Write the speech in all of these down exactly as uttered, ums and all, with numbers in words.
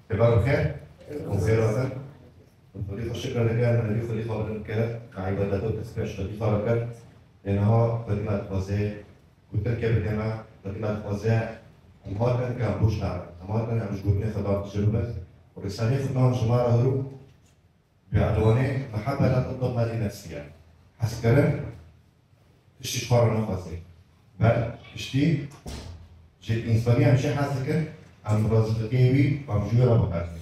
Êvar bi xêr, û xêr hatin. Xwedî xwe şikir dike, min vî xwedî xwe bilind kir, ka îbadet û tesbîh ji xwedî xwe bikin. Lê niha xwedî me dixwaze gotinekê bide me, xwedî me dixwaze em hatin ke em boş nabin. Em hatin em ji gotinê Xwedan dûr bibin. Û rîsaleyê Xwedan ji me re hûr bi enwanê Mehebbe la tetlub ma li nefsiha. Hezkirin tiştî ji xwe re naxwaze. Bel tiştî ji însanî em jê hez dikin, em bi razîlikê wî, em ji wî re bixwazin.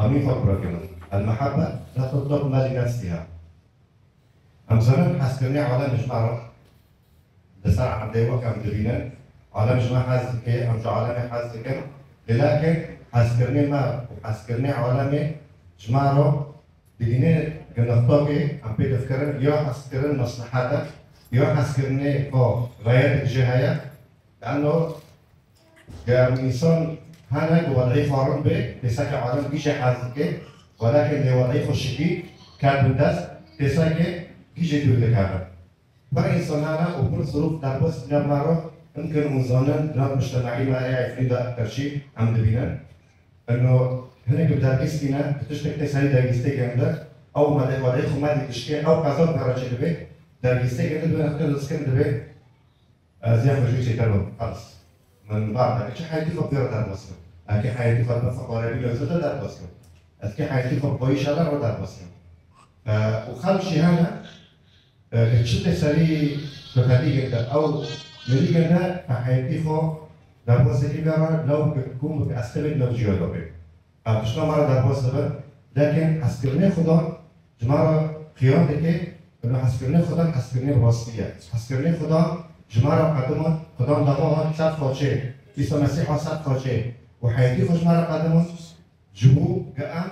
Em nî xwe pir dikin. El mehebbe la tetlub ma li nefsiha. Em zanin hezkirinê alemê ji me re li ser erdê wek em dibînin. Alem ji me hez dike, em ji alemê hez dikin. Lê lakin hezkirinê me û hezkirinê alemê ji me re Dibîne ginixtokê em pê difikirin, ya hezkirin meslehete, ya hezkirinê xwe xeyetek jê heye. Lano ge em însan hene ku wed'î xwe rind be, têsekê alem gîje hez dike, welakin lê wed'î xwe şikî, ket bin dest, têsekê gîje dûr dikeve. Pir însan hene û pir zirûf derbas dine me re, mimkin hûn zanin, di nav mujtemaî me ya Efrîn de ekter jî em dibînin. Eno hinek bi dergîstî ne, tu tiştek tê serî dergîstê gende, ew me de, wed'ê xwe me dî dişkê, ew qeza bi re çê dibe, dergîstê gende dibe, nexte rizkin dibe, ez ya xwe jî çêtir bim, xelas. Min bar da, çi heyetî xwe bi re derbas bim. Eke heyetî xwe bi feqarê bî, ez de derbas bim. Ez ke heyetî xwe bi xweyî şala re derbas bim. E, û xelk jî hene, Li çi tê serî bi xelî ginde, ew milî ginde, bi heyetî xwe derbasê kî bera, lew bi kum bi estebek lew ciya da bê. Ev tişta me re derbas dibe, lekin hezkirinê Xudan ji me re xiyan dike, û hezkirinê Xudan hezkirinê rastî ye. Hezkirinê Xudan ji me re qedimon, Xudan dava hat ser xaçê, Îsa Mesîh hat ser xaçê û heyetî xwe ji me re qedimon, ji bo ge em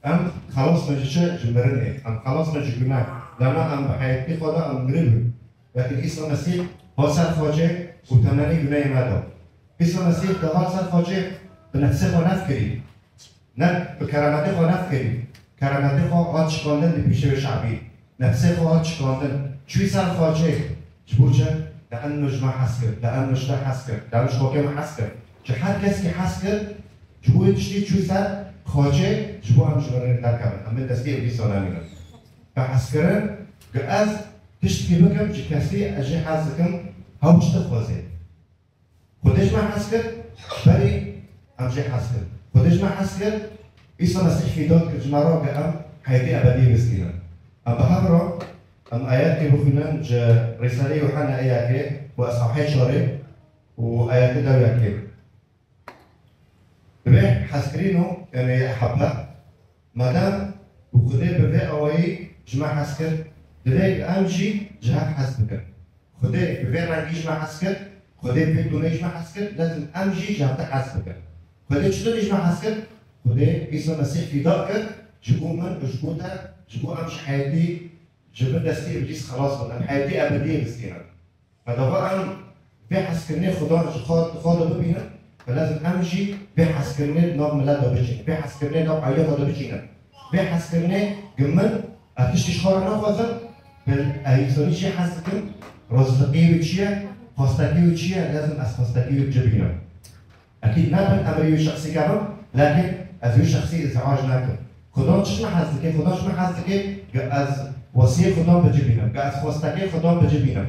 Em xelas me ji çi? Ji mirinê. Em xelas me ji guneh. Lana em bi heyetî xwe de em miribin. Wekî Îsa Mesîh hat ser xacê û temenê gunehê me da. Îsa Mesîh di hat ser xacê bi nefsê xwe nefikirî. Ne bi keremetê xwe nefikirî. Keremetê xwe hat şikandin di pîşê wê şabî. Nefsê xwe hat şikandin. Çûyî ser xacê. Ji bo çi? Li enno ji me hez kir, li enno ji te hez kir, li enno ji xwekê me hez kir. Ji her kes kî hez kir, ji bo wê tiştî çû ser xacê, ji bo em ji mirinê derkevin, em bên destê Îblîsa nemînin. Bi hezkirin, gi ez tiştekî bikim, ji kesî ez jê hez dikim, hew ji te dixwaze. Xwedê ji me hez kir, berî em jê hez kir. Xwedê ji me hez kir, Îsa Mesîh fîda kir ji me re, gi em heyetê ebedî bistînin. Em bi hev re, em ayetê bixwînin ji Rîsaleyê Yûhena ê yekê û Esahê çarê û ayetê dew yekê. Divê hezkirin û, yanî, hebe, madem û Xwedê bi vê awayî ji me hez kir, divê em jî ji hev hez bikin. Xwedê bi vê rengî ji me hez kir, Xwedê bi vê tonê ji me hez kir, lazim em jî ji hev de hez bikin. Xwedê çiturî ji me hez kir? Xwedê Îsa Mesîh fîda kir, ji bo min û ji bo te, ji bo em ji heyetî, ji bin destî Îblîs xelas bin, em heyetî ebediyê bistînin. Bedava em vê hezkirinê Xudan ji xwe, xwe de bibînin, bi lazim em jî vê hezkirinê nav milet de biçînin, vê hezkirinê nav aîlê xwe de biçînin. Vê hezkirinê gi min, ez tiştî ji xwe re naxwazim, bi ez însanî jê hez dikim, razîliqiyê wî çi ye, xwestekê wî çi ye, lazim ez xwestekê wî bi cî bînim. Ekîd ne bin emirî wî şexsî kevim, lakin ez wî şexsî îzîac nekim. Xudan çi ji me hez dike? Xudan ji me hez dike, gi ez wesiyê Xudan bi cî bînim, gi ez xwestekê Xudan bi cî bînim.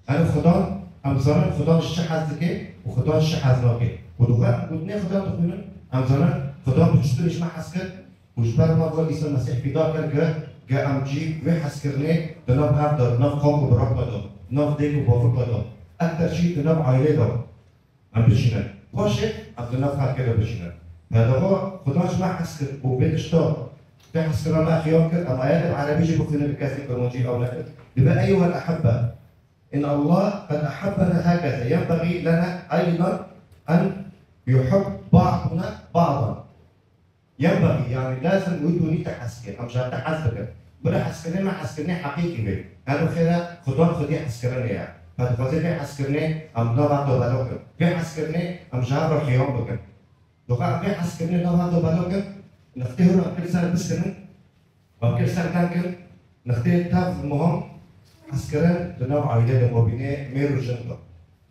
Em Xudan, em zanin Xudan ji çi hez dike û Xudan ji çi hez nake. Û dixwe em gotinê Xudan dixwînin, em zanin Xudan bi çiturî ji me hez kir û ji ber me got Îsa Mesîh fîda kir, gi, gi em jî vê hezkirinê di nav hev de, di nav qam û birok de, di nav dêk û bavik de, ekter jî di nav aîlê de. Em biçînin. Paşê em di nav xelkê de biçînin. Bedava Xudan ji me hez kir û vê tişta, vê hezkirina me xiyan kir, em ayetên erebî jî bixwînin, bi kesî kurmancî ew nekir. Dibe, "Eyyuhel ehebbe, inna Allah qed ehebbena hekeze, yenbexî lena eydan en yuhib ba'duna ba'dan." Yenbexî, yanî lazim wî donî te hez kir, em ji te hez bikin. Bila hezkirinê me hezkirinê heqîqî be. Her xêra Xudan xwedî hezkirinê ye. Me dixwaze vê hezkirinê em nav hev de belav kin. Vê hezkirinê em ji hev re xiyan bikin. Doxa em vê hezkirinê nav hev de belav kin, nixtê hûn em pir ser biskinin, em pir ser teng kin, nixtê tev muhim hezkirin di nav aîlê de, mabînê mêr û jin de.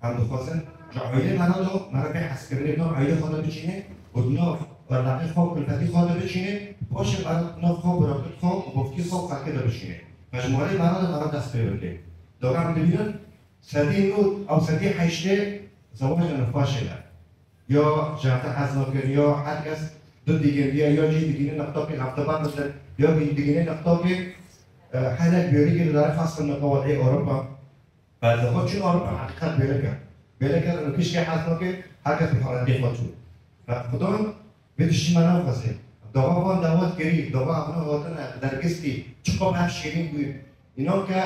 Em dixwazin ji aîlê me re de, me re vê hezkirinê nav aîlê xwe de biçîne, û di nav berlaqê xwe, kulfetî xwe de biçînê, paşê ber di nav xwe, birakî xwe û bofkî xwe û xelkê de biçînê. Mecmûreyê mera de mera dest pê bike. Dogan dibînin, sedî nod ew sedî heştê zewaja nifaşê ne. Ya jarte hez nakin, ya her kes du digîn diye, ya jî digîne nextakê hevtebar bitin, ya jî digîne nextakê, e, helek biyolîkê li dare xastin nexewatê Ewropa. Belzexwe çû Ewropa, heqîqet bêle kir. Bêle kir, û kişkê hez nake, her kes bi xeletê xwe çû. Ve Xudan vê tiştî me naxwazê. Dawa van dawet kirî, dawa evna hatine dergistî, çiqom ev şêrîn bû. Înan ke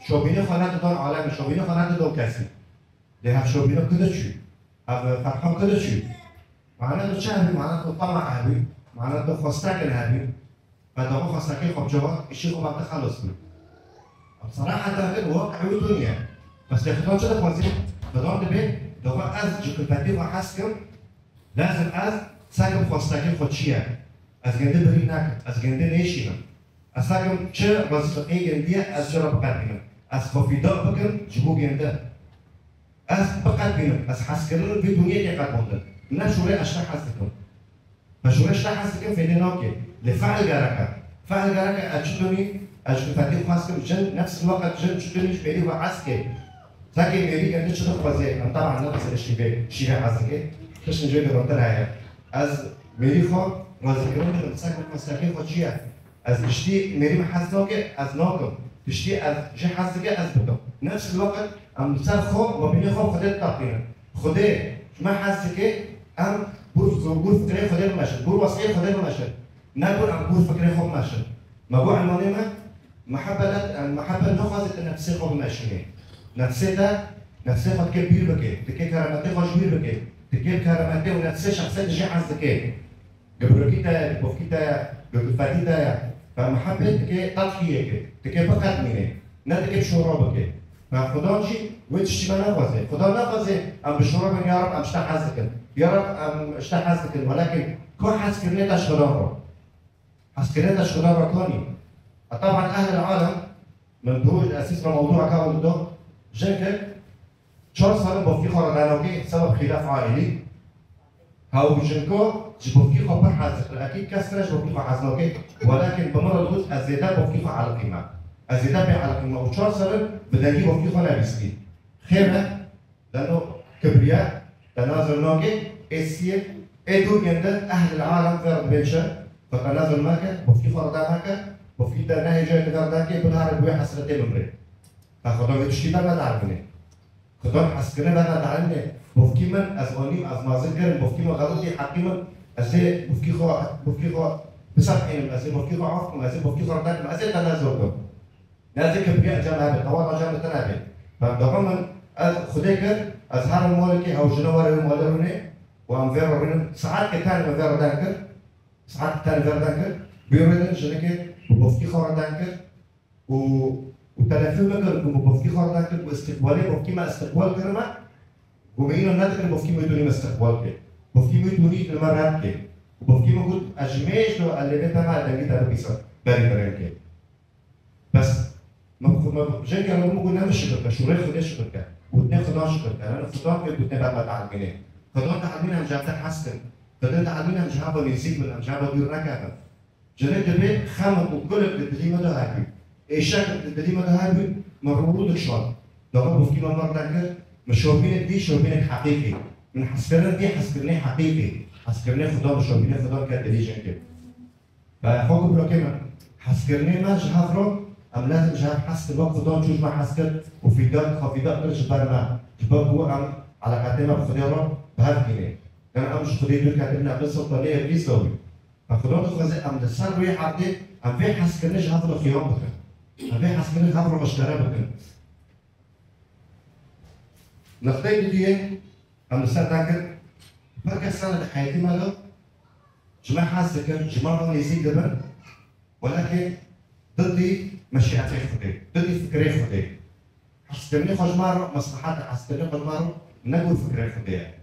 şobînê xwe nedidon alemê, şobînê xwe nedidon kesî. Lê hev şobîna ku de çû? Hev ferhan ku de çû? Mana tu çi hebî? Mana tu tama hebî? Mana tu xwestakin hebî? Qe dawa xwestakê xwe bi cewab, îşî xwe bate xelos bû. Em seraheten din waqî wî tuniye. Bes lê Xudan çi dixwazî? Xudan dibê, dawa ez ji kulfetî xwe hez kim, lazim ez sekim xwestakê xwe çi ye? Ez gende birî nakim, ez gende nêşînim. Ez sekim çi rezîlqê gendiye, ez çi re biqedînim? Ez xwe fîda bikim ji bo gende. Ez biqedbînim, ez hezkirin vî dinyê tê qedbandin. Ne şûrê ez tişta hez dikim. Ez şûrê tişta hez dikim fêdê nake. Lê fe'l gerek e. Fe'l gerek e, ez çi donî, ez ji fetî xwe hez kim, jin nefs weqet jin çi donî ji mêrî xwe hez ke. Zeke mêrî gende çi dixwazê, em taban ne mesele şîvê, şîvê hez dike. Tiştin cê girantir heye. Ez mêrî xwe razîkirin dikim, sek bi mestekê xwe çi ye? Ez tiştî mêrî min hez nake, ez nakim. Tiştî ez jê hez dike, ez bikim. Nefs li weqt em li ser xwe, mebînê xwe Xwedê diteqînin. Xwedê ji me hez dike, em gor, gor fikrê Xwedê bimeşin, gor wesiyê Xwedê bimeşin. Ne gor em gor fikrê xwe bimeşin. Me got Elmanê me, mehebe ne, em mehebe naxwaze tu nefsê xwe bimeşînê. Nefsê te, nefsê xwe dike bîr bike, dike kerametê xwe ji bîr bike, dike kerametê û nefsê şexsê tu jê hez dike. Li birokî te ye, li bofkî te ye, li kulfetî te ye. Ve mihebê dike tedhiyeke, dike biqedmînê, ne dike şora bike. Ve Xudan jî wê tiştî me naxwaze. Xudan naxwaze em bi şora bin, ya Reb, em ji te hez dikin. Ya Reb, em ji te hez dikin. Welakin ka hezkirinê te ji Xudan re. Hezkirinê te ji Xudan re ka nî. Taban ehlil alem, Min dû esîs re mewdûa ka û dido, jinkek çar sal in bofkî xwe re danokê sebeb xîlaf aîlî. Hew jinko ji bofkî xwe pir hez dikir. Ekîd kes tune ji bofkî xwe hez nake. Welakin bi min re digot, ez zêde bofkî xwe eliqîme. Ez zêde pê eliqîme û çar sal in bi dengî bofkî xwe nebîstî. Xêr e, Leno kibriya, te nazir nake, ê siyê, ê dûr gende, ehlil alem ver dibê çi? Xwe te nazir nake, bofkî xwe rida nake, bofkî te nehêca te ver dake, binare bûye hesretê min rê. Te Xudan wê tiştî ber nedarimine. Xudan heskirine ber nedarimine. Bofkî min, ez onîm, ez mazin kirim, bofkî min xelatî heqî min, ez ê bofkî xwe, bofkî xwe bisefhênim, ez ê bofkî xwe af kim, ez ê bofkî xwe rida kim, ez ê te nazir kim. Neze kibriya encam nabê, tawar encam te nabê. Berdava min, ez Xwedê kir, ez herim malekê, hew jina were wê malê rûnê, û em vê re rûnin. Saet ke ten me vê re den kir, saet ke ten vê re den kir, bê rê din jinekê bi bofkî xwe re den kir, û, û telefon me kir, ku bi bofkî xwe re den kir, ku istiqbalê bofkî me istiqbal kirime, ku me îna nedikirin bofkî me tûnî me istiqbal kir. Bofkî me tûnî li me red kir. Bofkî me got, ez ji mêj do elê vê tema dengî te bibîsim, berî birênkê. Bes, me, me, jengê me got, ne min şikir ke, şûrê Xwedê şikir ke. Gotinê Xudan şikir ke. Yanî Xudan pê gotinê ber me dielmînê. Xudan dielmîn em ji hev de hez kin. Xudan dielmîn em ji hev ve nêzîk bin, em ji hev ve dûr nekevin. Jinik dibê xem û kulik li dilî me de hebû. Êşek li dilî me de hebû, min rû rû dikişand. Dawa bofkî me mir nekir, min şopînek dî, şopînek heqîqî. Min hezkirin dî, hezkirinê heqîqî. Hezkirinê Xudan, min şopînê Xudan ke dilî jengê. Ve xwe ku birokê min, hezkirinê me ji hev re, em lazim ji hev hez kin, wek Xudan çû ji me hez kir û fîda, xwe fîda kir ji ber me, ji ber ku em eleqetê me bi Xwedê re bi hev tîne. Yan em ji Xwedê dûr ketibine, bin sultanê Îblîs de bû. Ve Xudan dixwaze em li ser rûyê erdê, em vê hezkirinê ji hev re xiyan bikin. Em vê hezkirinê ji hev re aşkere bikin. Nexteyê didiyê, em li ser dakin, her kes sene di heyetî me de, ji me hez dikin, ji me re nêzîk dibin, welakê didî meşîetê Xwedê, didî fikirê Xwedê. Hezkirinê xwe ji me re, mesleheta hezkirinê xwe ji me re, ne ku fikirê Xwedê ye.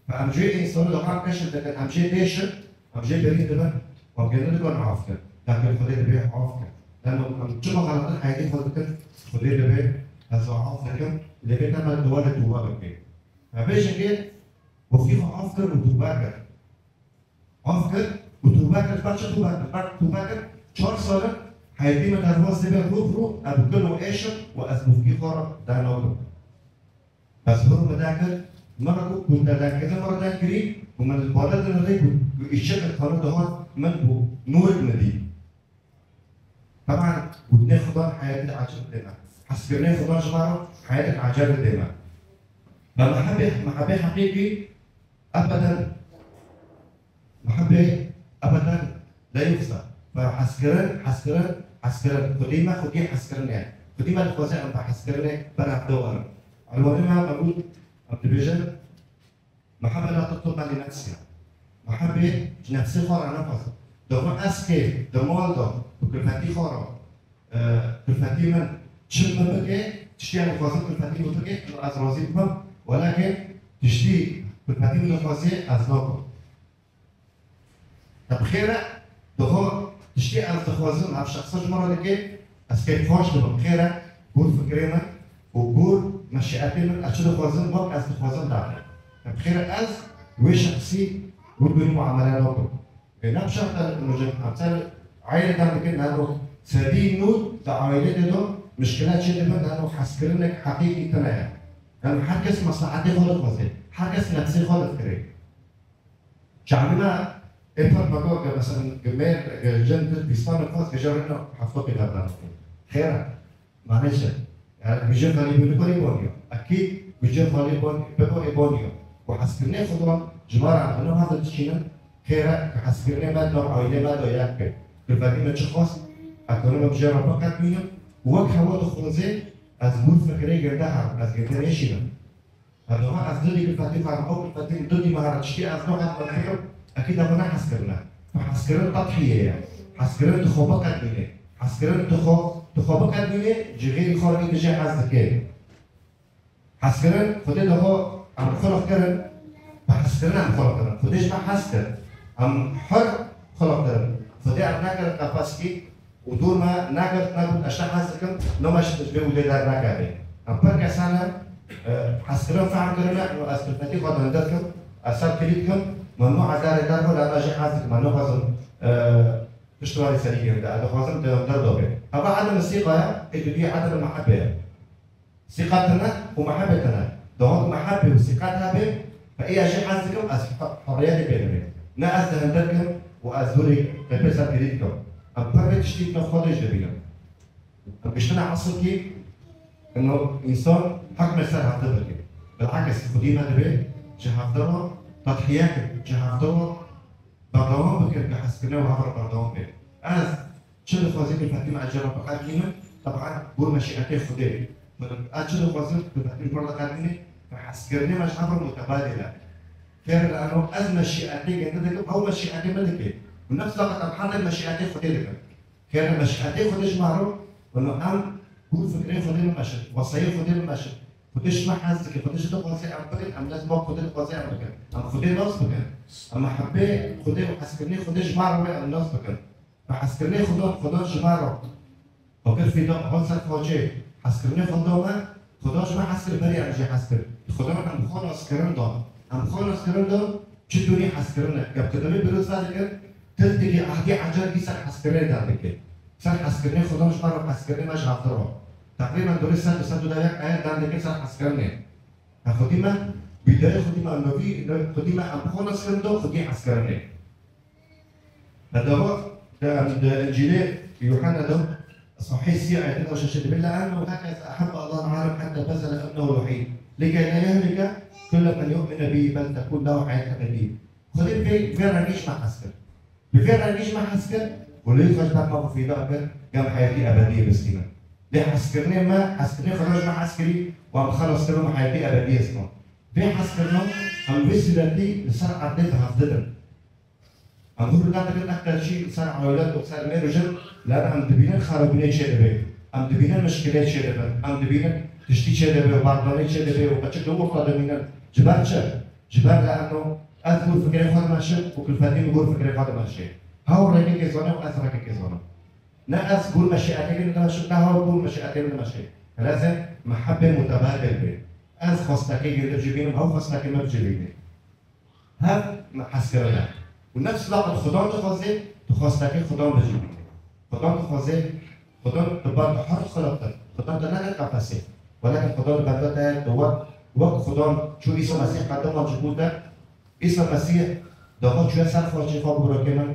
Ve em jê însanî li xwe keşif dikin, em jê dêşin, em jê berî dibin, û em gene dikarin af kin. Lakin Xwedê dibê af kin. Lema em çima xelatî heyetî xwe dikin, Xwedê dibê ez we af dikim, lê vê dema li we de tûbe bike. Ve bêjin kê, bofkî xwe af kir û tûbe kir. Maf kir û tûbe kir, ber çi tûbe kir? Ber tûbe kir, çar sal in heyetî min derbas dibe rû bi rû, ez bi kul û êş im û ez mûfkî xwe re dernakim. Ez hûr min dekir, min re got, got te denkirî, min re denkirî û min li bala din rê got, got îşçik xanû dihat min bû nûrik min dî. Teban gotinê Xudan heyetê eceb dê me. Hezkirinê Xudan ji me re heyetê eceb dê me. Ve mehebê, mehebê heqîqî ebeden, mehebê ebeden la yufsa. Ve hezkirin, hezkirin, hezkirin. Xwedî me, xwedî hezkirinê. Xwedî me dixwaze em bi hezkirinê berav de werin. Elwanê me me got, em dibêjin, Mehebe la tetlub li nefsiha. Mehebe ji nefsê xwe re nexwazin. Dema ez kê di mal de bi kulfetî xwe re, e, kulfetî min çi min bike, tiştî ez dixwazim kulfetî min bike, ez razî bibim. Welakin tiştî kulfetî min dixwazê ez nakim. Te bi xêr e, diho tiştî ez dixwazim, ev şexsa ji min re dike, ez kêfxweş dibim. Xêr e, gor fikrê min û gor meşîetê min, ez çi dixwazim, wek ez dixwazim daxil. Te bi xêr e, ez wê şexsî gor wî muamele nakim. Ê, ne bi şert e, em ser aîledan dikin, ne ro sedî nû di aîlê de do mişkile çê dibe, ne ro hezkirinek heqîqî tune ye. Yani her kes meslehetê xwe dixwaze, her kes nefsê xwe difikirê. Çavî me ê pir me got, ke mesela, ke mêr, ke jin di dîstanê xwe, ke jin rêna hefta pêdar dan. Xêr e, mane çi? Yani, gujê xalî bû nikarî baniyo. Ekîd, gujê xalî ban-, bibo ê baniyo. Û hezkirinê Xudan, ji me re em no hevde dişînin, xêr e, ke hezkirinê me, nav aîlê me de yek be. Kulfetî me çi xwest, ekonomî bi jê re biqedmînim. Û wek hewa dixwaze, ez gor fikirê ginde hebim, ez ginde nêşînim. Ev niha ez didî kulfetî xwe, ew kulfetî min didî me here tiştî ez niha ez bikim, ekîd ev ne hezkirin e. Hezkirin tedhîye ye. Hezkirin tu xwe biqedmînê. Hezkirin tu xwe, tu xwe biqedmînê, ji xêrî xwe re î tu jê hez dikê. Hezkirin, Xwedê diho em xulq kirin, bi hezkirin em xulq kirin. Xwedê ji me hez kir. Em hur xulq kirin. Xwedê em nekirin qefeskî, û dûr me negirt, negot, ez te hez dikim, no me ji vê wîdê dernekevê. Em pir kes hene, e, hezkirin fehm kirine, û ez kulfetî xwe di hundir kim, ez ser kilît kim, min no ez derê derxim, lê ez jê hez dikim, ez naxwazim, e, piştwarî serî girinde, ez dixwazim di hundir de bê. Heva edem sîqa ye, ê dudiyê edem mehebê ye. Sîqa tune û mehebê tune. Dawet mehebê û sîqa hebe, fe ê ez jê hez dikim, ez he-, heriyetê pê dibê. Ne ez di hundir kim û ez dûrê qepê ser kirî dikim. Em pir vê tiştî di nav xwe de jî dibînin. Em giştine esil kî, ino însan hekmê ser hevdî bike. Bilakis xwedî me dibê ji hevdî re tedhiye kin, ji hevdî re berdewam bikin, ke hezkirinê û hev re berdewam bê. Ez Çi dixwazî kulfetî me ez jê re biqedmînim? Teban, bo meşîetê Xwedê. Ez çi dixwazim kulfetî min pir diqedmînê? Ke hezkirinê me ji hev re mutebadil e. Xêr e, eno ez meşîetê gende dikim, ew meşîetê min dike. Û nefs wexta em her dem meşîetê Xwedê dikin. Xêr e, meşîetê Xwedê ji me re, û em gor fikrê Xwedê bimeşin, wesayê Xwedê bimeşin. Xwedê ji me hez dike, Xwedê jî dixwaze em bikin, em dest ba Xwedê dixwaze em bikin. Em Xwedê nas bikin. Em mehebê Xwedê û hezkirinê Xwedê ji me re em nas bikin. Bi hezkirinê Xudan, Xudan ji me re. Xwe kir fîda, hat ser xacê. Hezkirinê Xudan me, Xudan ji me hez kir, berî em jê hez kir. Xudan em xwe naskirin da. Em xwe naskirin da, çi tûnî hezkirin e. Gep kitabê pîroz vedikin, tiltekî ehdî ecar bî ser hezkirinê derdike. Ser hezkirinê Xudan ji me re, hezkirinê me ji hevdî re. Teqrîben dorê sed û sed û deh ayet derdike ser hezkirinê. Xwedî me, bîdayê xwedî me, novî, xwedî me em xwe naskirin da, xwedî hezkirinê. Heta va, di, di Încîlê Yuhanna de, sahîh sî ayetê de şeşê dibê, "لأنه هكذا أحب الله العالم حتى بذل ابنه الوحيد، لكي لا يهلك كل من يؤمن به، بل تكون له حياة أبدية." Xwedê vê, vê rengî ji me hez kir. Bi vê rengî ji me hez kir, û lê xwe ji ber me xwe fîda kir, gem heyetî ebediyê bistîne. Lê hezkirinê me, hezkirinê Xwedê ji me hez kirî, û em xelas kirin û heyetî ebediyê zî me. Vê hezkirina, em vê sûretî li ser erdê bi hevdî din. Em hûr derdibin, ev tercîh li ser ewlet û ser mêr û jin, lê em dibînin xerabînê çêdibe. Em dibînin mişkilê çêdibin. Em dibînin tiştî çêdibe, berdewamî çêdibe û qeçik li wir xwe dimînin. Ji ber çi? Ji ber li eno ez gor fikrê xwe dimeşim û kulfetî min gor fikrê xwe dimeşê. Hew rengekê zane û ez rengekê zanim. Ne ez gor meşîetê min dimeşim, ne hew gor meşîetê min dimeşê. Lezem mehebê mutebadil be. Ez xwestekê gel bi cî bînim, hew xwestekê min bi cî bîne. Hev me hezkirin e. Û nefs waqt Xudan dixwaze, tu xwestekê Xudan bijî. Xudan dixwaze, Xudan di ber her xilaftir. Xudan te neke qefesê. Welakin Xudan di benda te tu wek, wek Xudan çû Îsa Mesîh qedema ji bo te. Îsa Mesîh daxa çûye ser xaçê xwe, bibirokê min.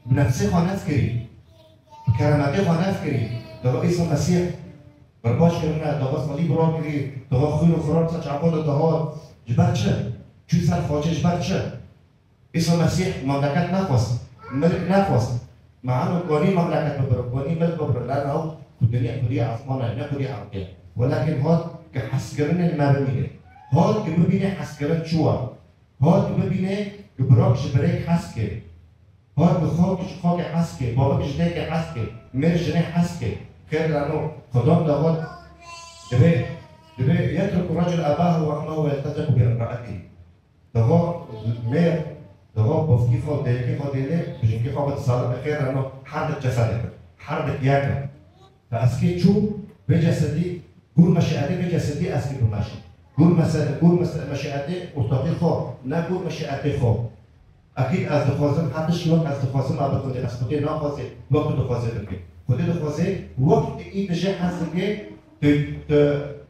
Bi nefsê xwe nefkirî. Bi keremetê xwe nefkirî. Daxa Îsa Mesîh berbaş kirine, daxa salîb rakirî, daxa xwîn û xiran ser çavê xwe de dihat. Ji ber çi? Çû ser xaçê ji ber çi? Îsa Mesîh memleket nexwest, milk nexwest. Meheno konî memleket bibiro, konî milk bibiro, lana ew ku dinya xwediyê esmanê, ne xwediyê erdê. Welakin hat ki hezkirinê li me bimîne. Hat ki bibîne hezkirin çi wa. Hat ki bibîne ki birok ji birêk hez ke. Hat ki xak ji xakê hez ke, bavik ji dayikê hez ke, mêr ji jinê hez ke. Xêr lano, Xudan de hat, divê, divê يترك الرجل أباه وأمه ويلتصق بامرأته. Diha mêr, diha bavkî xwe, dayikê xwe dêne, bi jinkê xwe bi disalibê, xêr lano, her dik cesedek in. Her dik yek in. Te ez kê çû, vê cesedî, gor meşîetê vê cesedî ez kê bimeşim. Gor mese-, gor mese-, meşîetê ortaqî xwe, ne gor meşîetê xwe. Ekîd ez dixwazim, hetiş wek ez dixwazim, a bikin, ez Xwedê naxwazê, wek tu dixwazê bike. Xwedê dixwazê, wek tu î dijê hez dike, tu, tu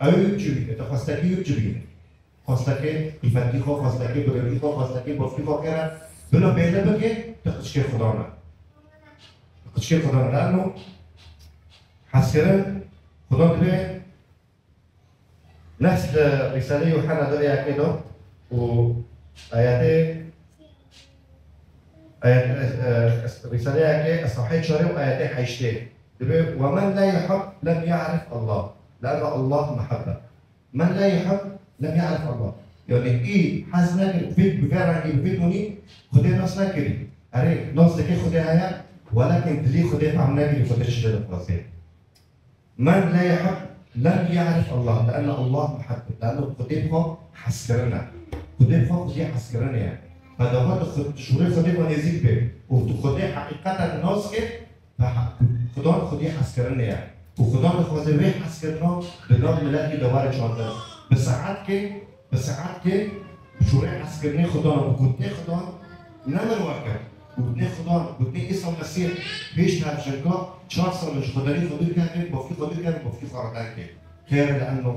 ew yek civîne, tu xwestekî yek civîne. Xwestekê kulfetî xwe, xwestekê birokî xwe, xwestekê bavkî xwe kere, bila bêle bike, tu qiçkê Xudan e. Tu qiçkê Xudan e. Lano hezkirin, Xudan divê nefs li Rîsalê Yûhenna derê yekê de û ayetê, ayet, e, e, Rîsalê yekê, esfahê çarê û ayetê heştê. Divê, "ومن لا يحب لم يعرف الله، لأن الله محبة." Men la yuhib, lem ya'rif Allah. Yani î hez nekir, bi, bi vê rengî, bi vê tonî Xwedê nas nekirî. Erê, nas dike Xwedê heye, welakin dilî Xwedê fehm nekirî, Xwedê çi dixwaze. Men la yuhib, lem ya'rif Allah, le'enne Allah muhib. Le'enne Xwedê bi xwe hezkirin e. Xwedê bi xwe Xwedê hezkirinê ye. Fe daxwe tu Xwed-, şûrê Xwedê xwe nêzîk bê. Û tu Xwedê heqîqeten nas kir, Fe ha-, Xudan Xwedî hezkirinê ye. Û Xudan dixwaze vê hezkirina bi nav miletî de were çandin. Bi saetkê, bi saetkê bi şûrê hezkirinê Xudan û bi gotinê Xudan ne min weke. Gotinê Xudan, gotinê Îsa Mesîh pêş te ev jinka çar sal ji Xudanî xwe dûr kevin, bavkî xwe dûr kevin, bavkî xwe radan kê. Xêr li enno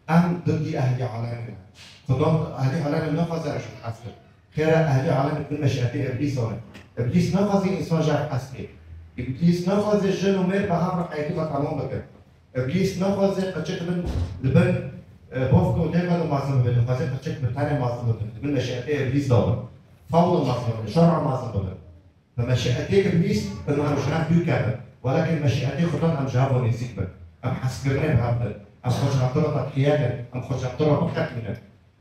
em didî ehlî alemê ne. Xudan ehlî alemê naxwaze ev jin hez kir. Xêra ehlî alem bin meşîetê Îblîs e. Îblîs naxwaze însan ji hev hez kê. Îblîs naxwaze jin û mêr bi hev re heyetî xwe temam bikin. Îblîs naxwaze qirçik bin, li bin, e, bavka û dayika de mezin bibin. Dixwaze qirçik bi tenê mezin bibin. Di bin meşîetê Îblîs de bin. Fewla mezin bibin, şerra mezin bibin. Bi meşîetê Îblîs, em ji hev dûr kevin. Welakin meşîetê Xudan em ji hev nêzîk bin. Em hezkirinê bi hev bin. Em xwe ji hev re tedhiye kin. Em xwe ji hev re biqetînin.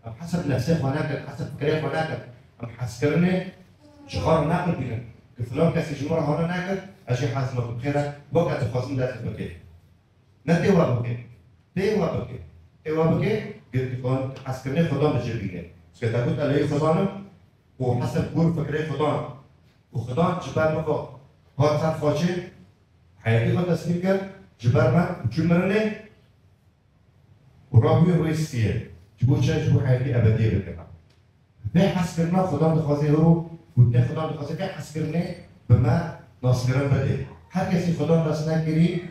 Em hesab nefsê xwe nekin, hesab fikrê xwe nekin. Em hezkirinê ji xwe re neqilbînin. Ku filan kesî ji min re hane nekir, ez jî hez nakim. Xêr e, wek ez dixwazim dest bike. Ne tê we bike. Tê we bike. Tê we bike, ku hezkirinê Xudan bi cih bîne. Çike te got, ez leyî Xudan im û hesab gor fikrê Xudan. Û Xudan ji ber min ve hat ser xaçê, heyetî xwe teslîm kir, ji ber me û çû mirinê. Û rabûyê rûyê siyê. Ji bo çi? Ji bo heyatî ebediyê bikeve. Vê hezkirina Xudan dixwaze hiro, gotinê Xudan dixwaze vê hezkirinê bi me naskirin bidê. Her kesî Xudan nas nekirî,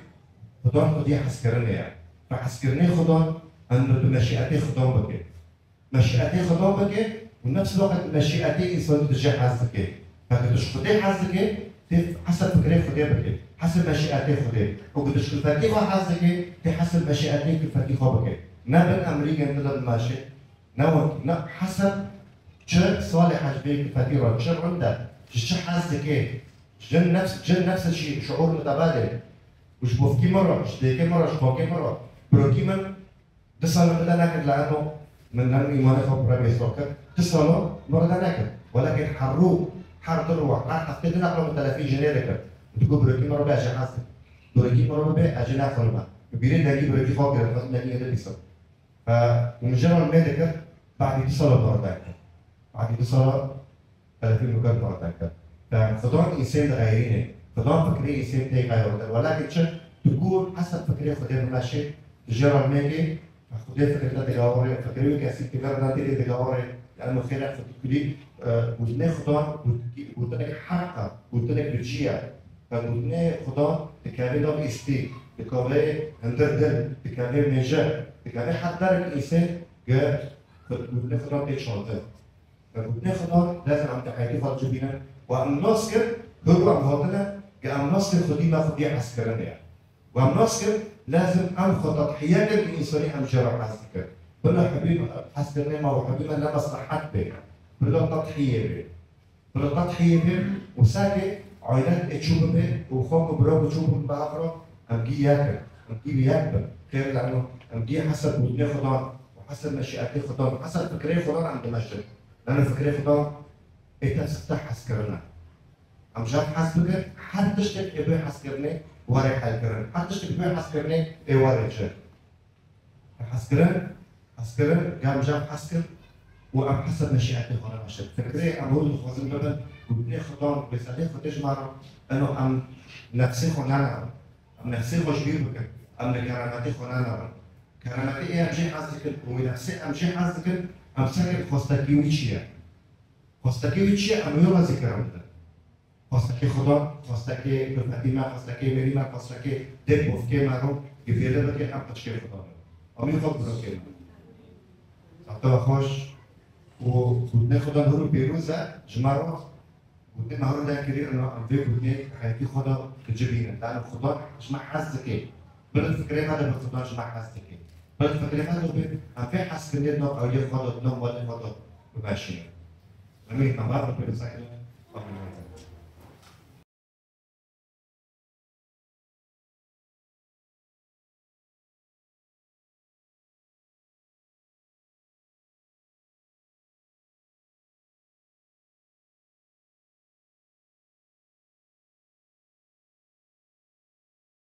Xudan xwedî hezkirinê ye. Bi hezkirinê Xudan, em bi meşîetê Xudan bike. Meşîetê Xudan bike û nefs wexet meşîetê însanî dije hez dike. Heke tu ji Xwedê hez dike, tê hesab fikrê Xwedê bike, hesab meşîetê Xwedê. Û ku tu ji kulfetî xwe hez dike, tê hesab meşîetê kulfetî xwe bike. Ne bin emrîgên tu de bimeşe, ne wekî, ne hesab çi salih e ji vê kulfetî re, çi rind e, ji çi hez dike. Jin nefs, jin nefs çi, şuur mutebadil. Û ji bavkî min re, ji dayikê min re, ji xakê min re, birokî min, Du sala min de nekir, li eno min, min îmanê xwe bi rebê sor kir. Du sala min re de nekir. Welakin her rû, her du rû, her heftê du neqla min telefî jinê dikir. Digot, birokî min re be, ez jê hez dikim. Birokî min re bibe, ez jê nexwirime. Min bîrê dengî birokî xwe kir, dixwazim dengê wê bibîsim. Fe, û min jê re mê dikir, badî du sala min re de kir. Badî du sala Telefî min kir, min re derket. Fe Xudan însên dixeyrîne. Xudan fikrê însên tê qeyrotin. Welakin çi? Tu gor hesab fikrê Xwedê bimeşe, tu jê re mêkê, fe Xwedê fikrê te digawire, fikrê wê kesî tu ver nadîrê digawire, yani xêra Xwedî kulî, Gotinê Xudan gotinek heq e, gotinek bi cî ye. Gotinê Xudan dikeve nav îstî, dikeve hundir dil, dikeve mêje, dikeve her derek însê ge gotinê Xudan tê çandin. Gotinê Xudan lezim em di heyetî xwe cibînin û em nas kin, hûr em hatine ge em nas kin xwedî me xwedî hezkirinê ye. Û em nas kin, lezim em xwe tedhiye kin, bi însanî em jê re hez dikin. Bila hebî hezkirinê me û hebî me ne meslehet bê. Bila tedhiye bê. Bila tedhiye bê û sekê ailet ê çû bibe û xok û birok û çû bibe bi hev re, em gî yek in. Em gî bi yek bin. Xêr leno, em gî hesed gotinê Xudan û hesed meşîetê Xudan û hesed fikrê Xudan em dimeşin. Leno fikrê Xudan ê te sifte hezkirin e. Em ji hev hez bikin, her tiştek ê bê hezkirinê were helkirin. Her tiştek bê hezkirinê ê were çi. Hezkirin, hezkirin, gam ji hev hez kin û em hesed meşîetê xwe nemeşin. Fikrê em hûn dixwazin bibin, gotinê Xudan, rêzelê Xwedê ji me re, eno em nefsê xwe nenerin. Em nefsê xwe ji bîr bikin. Em li kerametê xwe nenerin. Kerametê ê em jê hez dikin û wê nefsê em jê hez dikin, em sekin xwestekî wî çi ye? Xwestekê wî çi ye? Em wê razî kirin bidin. Xwestekê Xudan, xwestekê kulfetî me, xwestekê mêrî me, xwestekê dêk bofkê me ro, givêle bike em qiçkê Xudan in. Em wî xwe birokê me. Saxte ve xweş û gotinê Xudan hûr û pêroz e ji me ro. Gotinê me hûr de kirî, em vê gotinê heyetî xwe de dicibînin. Lano Xudan ji me hez dike. Bila fikrê me de bi Xudan ji me hez dike. Bila fikrê me de be, em vê hezkirinê di nav ewliyê xwe de, di nav malê xwe de bimeşînin. Emîn, em bar bi pêroza kirin.